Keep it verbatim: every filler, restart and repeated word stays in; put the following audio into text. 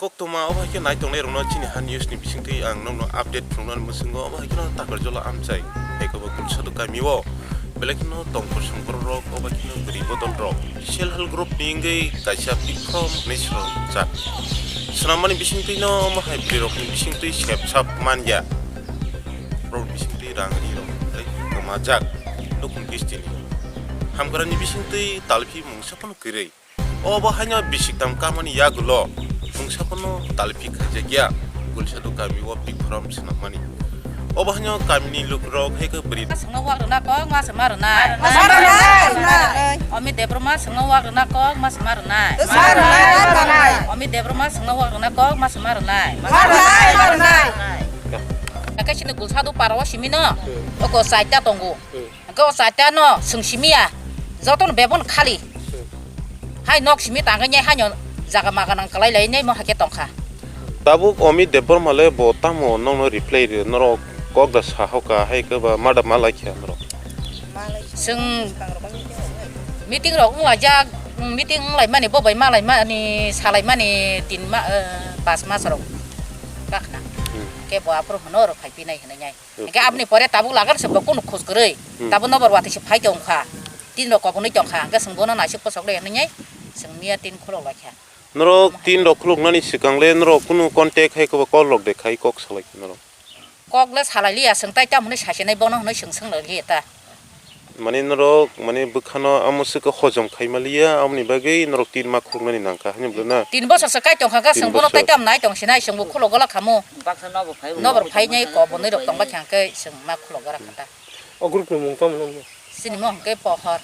Koktwma obo hai khe nai tongnai rokno chini ha news ni bisingtwi ang nokno update phunuknani mwswngo, obo hai kheno Takarjala amchai hai khe bo Gulsadu kami o belai kheno tongkhor songkhor rok, obo hai kheno bwrwi bodol rok self help group ni wngwi kaisa big farm hinwi swnamjak. Swnammani bisingtwi no omo hai bwrwi rok ni bisingtwi sep sap man ya, borok ni bisingtwi rang ri rok tei kwmajak nukhung kisti ni hamkra ni bisingtwi talphi mungsa phano kwrwi. Obo haino bisik tam kamani yagulo mungsa phano talphi khaijakya, Gulsadu kami o big farm swnamani. Obo haino kamini lukurok hai khe bwrwi. Swngo wak rwna kok ma se ma rwnai. Ma rwnai. Omi Debbarma swngo wak rwna kok ma se ma rwnai. Ma rwnai. Omi Debbarma swngo wak rwna kok ma se ma rwnai. Ma rwnai, ma rwnai. Khe sini Gulsadu para o simi no. Oko saita tongo. Hwnkhe o chaita no swng simi ya, jotono bebon khali. Hai nok simi tangwi nai haino jaga maga nang kwlai lai nai mo hakhe tongkha. Tabuk Omit Debbarma le bo tamo nokno reply rw norok kok da sahoka hai khe ba ma da ma lai kha norok. Chwng meeting rok wng laijak, meeting wng lai mani bo bai ma lai mani sa lai mani tin ma, eh, pas mas rok kakhna. Hmm. Khe bo aphuru hwno rw phai pinai hwnwi nai. Hwnkhe aboni pore tabuk lagan se bo kunu khoj kwrwi. Hmm. Tabuk nobar watwi se phai tongkha. Tin rok kobonwi tongkha. Hwnkhe chwng bono naisik pochok le hwnwi chwng miya tin khulok lai kha. Norok tin rok khuluknani swkang le norok kunu contact hai khe bo call rok de khai kok salai kha norok. Kok le salai liya, chwng tai tamo hwnwi sasinai bono hwnwi chwng swng lai liya ta. Mane norok, mane bwkhano amo swkhe hojom khai ma liya, aboni bagwi norok tin ma khuluknani nang kha, hwnwi bwle na? Tin bosor se kai tong kha, kha, chwng bono tai tam nai tong sinai, chwng bo khulok gola khamu. Baksa nobo phai bo. Nobor phai nai kobonwi rok tong ba kha, hwnkhe chwng ma khulok gra kha ta. O group ni mung tamo nung? Chini mung hwnkhe Pohor.